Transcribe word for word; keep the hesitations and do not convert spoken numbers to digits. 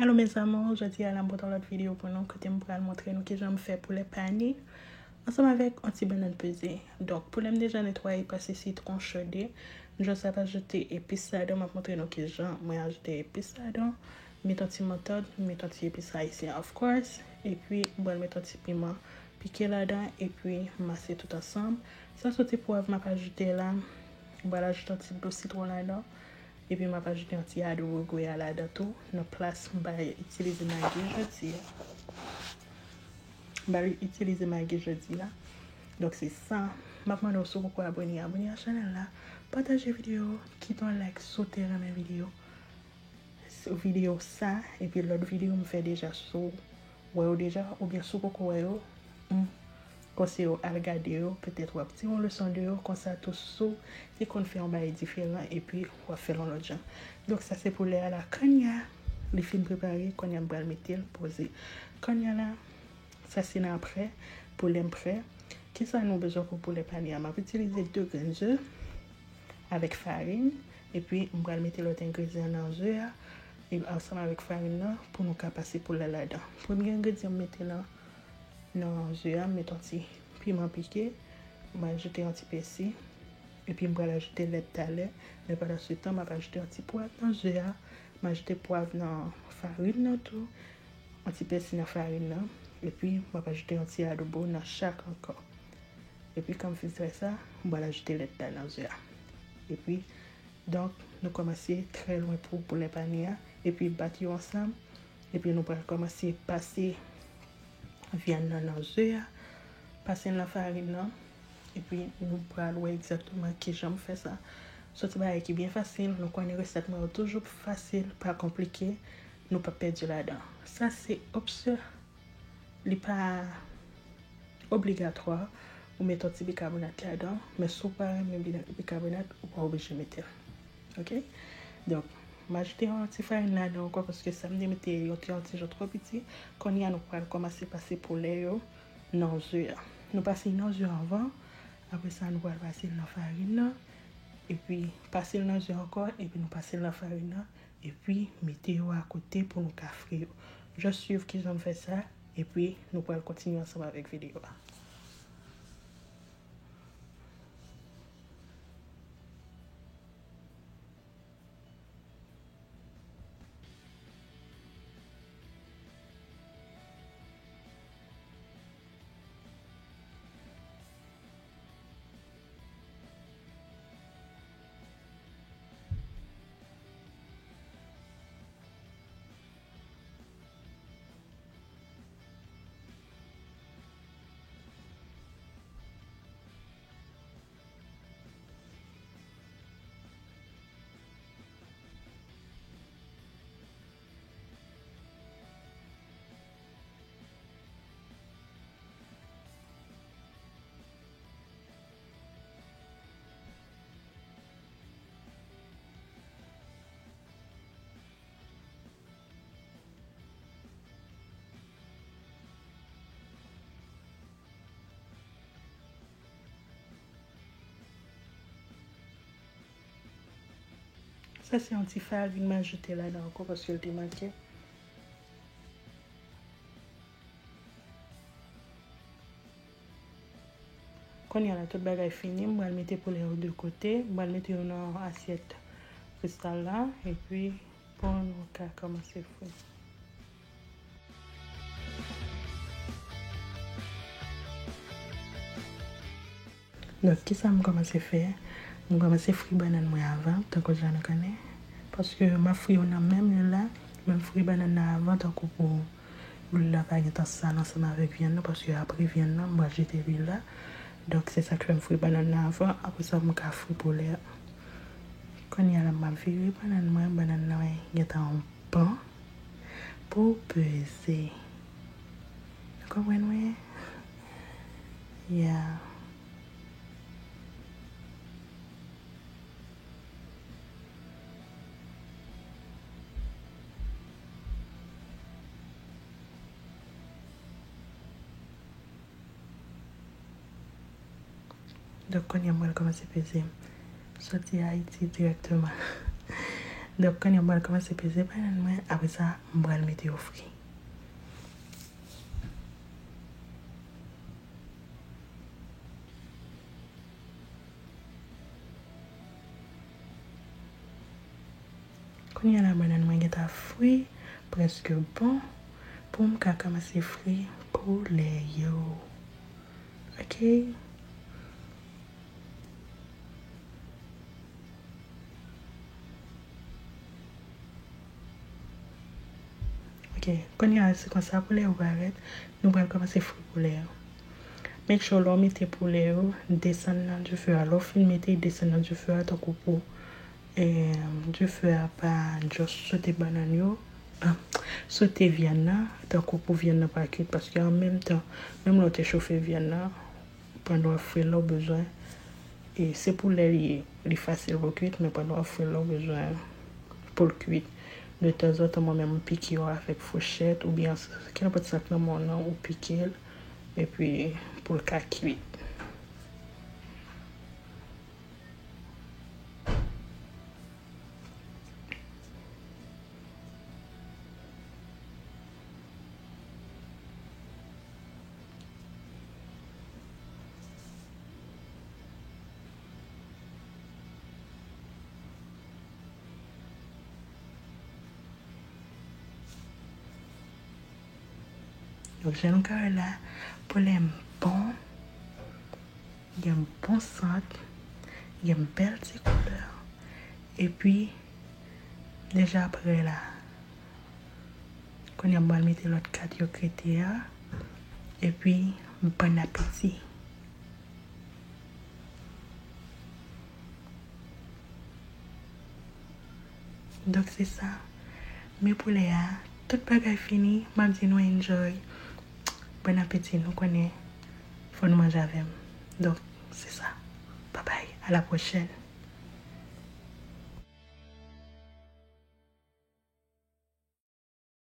Alo mes amours, jodi a la m pote yon lòt videyo pou nou kote m pral montre nou kijan m fè poulè panye ansanm avèk yon ti bannann peze. Donk, poulè m deja netwaye, pase sitwon, chode. M just ap ajoute epis ladan, m ap montre nou kijan mwen ajoute epis ladan. M met yon ti moutad, m met yon ti epis ayisyen, of course. Epi, m pral met yon ti piman pike ladan, epi m mase tout ansanm. Sa soti pwav m ap ajoute la. M pral ajoute yon ti dlo sitwon ladan. Epi m ap ajoute yon ti adobo Goya ladan tou, nan plas m pral itilize Maggi jodi a. M pral itilize Maggi jodi a. Donk se sa. M ap mande w si w poko abòne, abòne a chanèl la. Pataje videyo, kite yon like si w te renmen videyo. Videyo sa, epi lòt videyo m fè deja si w wè yo deja, oubyen si w poko wè yo, m konseye w al gade yo, petèt w ap tire yon leson de yo, konsa tou si w te konn fè yon bagay diferan, epi w ap fè l yon lòt jan. Donk sa se poulè a la, kounye a, li fin prepare, kounye a m pral mete l poze. Kounye a la, sa se nan apre, poulè m prè. Kisa nou bezwen pou poulè panye a? M ap itilize de grenn ze avèk farin, epi m pral mete lòt engredyan nan ze a, e ansanm avèk farin nan, pou nou ka pase poulè ladan. Premye engredyan m mete nan, nan ze a, m met yon ti piman pike, m ajoute yon ti pèsi, epi m pral ajoute lèt talè, men pandan se tan, m ap ajoute yon ti pwav nan ze a, m ajoute pwav nan farin nan tou, yon ti pèsi nan farin nan, epi m ap ajoute yon ti adobo nan chak ankò. Epi kan m fin fè sa, m pral ajoute lèt la nan ze a. Epi, donk, nou kòmanse trè lwen pou poulè panye a, epi bat yo ansanm, epi nou pral kòmanse pase vyann nan nan ze a, pase l nan farin nan, epi nou pral wè egzakteman kijan m fè sa. Se yon ti bagay ki byen fasil, nou konnen resèt mwen yo toujou fasil, pa konplike, nou p ap pèdi ladan. Sa se opsyon, li pa obligatwa ou met yon ti bikabonat ladan, men si w pa renmen bi-, bikabonat, ou pa oblije mete l. Oke? Donk, m ajoute yon ti farin ladan ankò paske sa m te mete yo te yon ti jan twò piti. Kounye a, nou pral kòmanse pase poulè yo nan ze a. Nou pase nan ze a anvan, apre sa, nou pral pase l nan farin nan, epi pase l nan ze a ankò, epi nou pase l nan farin nan, epi mete yo akote pou nou ka fri yo. Just swiv kijan m fè sa, epi nou pral kontinye ansanm avèk videyo a. Sa se yon ti farin m ajoute ladan ankò paske l te manke. Kounye a la, tout bagay fini, m pral mete poulè yo de kote, m pral mete yo nan asyèt kristal la, epi pou nou ka kòmanse fri. Donk, kisa m kòmanse fè? M kòmanse fri bannann mwen avan, tankou jan nou konnen. Paske m ap fri yo nan menm lwil la, men m fri bannann nan avan, tankou pou lwil la pa gentan sal ansanm avèk vyann nan, paske apre vyann nan, m pral jete lwil la. Donk, se sa k fè m fri bannann nan avan, apre sa, m ka fri poulè a. Kounye a la, m ap vire bannann mwen, bannann nan gentan yon pan pou peze. Nou konprann mwen? Yeah. Donk, kounye a, m pral kòmanse peze. Soti Ayiti dirèkteman. Donk, kounye a m pral kòmanse peze banann mwen, apre sa, m pral mete yo fri. Kounye a la, banann mwen gentan fri, prèske bon, pou m ka kòmanse fri poulè yo. Ok. Ok, kounye a se konsa poulè yo parèt. Nou pral kòmanse fri poulè yo. Make sure lè w mete poulè yo, desann nan dife a. Lè w fin mete, desann nan dife a tankou pou, eh, dife a pa just sote banann yo, ah, sote vyann nan, tankou pou vyann nan pa kuit, paske an menm tan, menm lè w te chofe vyann nan, pandan w ap fri l la w bezwen, e se poulè li ye, li fasil pou kuit, men pandan w ap fri l la w bezwen pou l kuit. De tanzantan, mwen menm, m pike yo avèk fouchèt, oubyen s-, kenenpòt sa k nan men w nan, ou pike l, epi pou l ka kuit. Donk, jan nou ka wè la, poulè m bon, gen bon sant, gen bèl ti koulè, epi deja prè la. Kounye a m pral mete lòt kat yo k rete a, epi bon apeti. Donk, se sa. Men poulè a, tout bagay fini, m ap di nou enjoy. Bon apeti, nou konnen, fò nou manje avè m. Donk, se sa. Babay, a la pwochèn.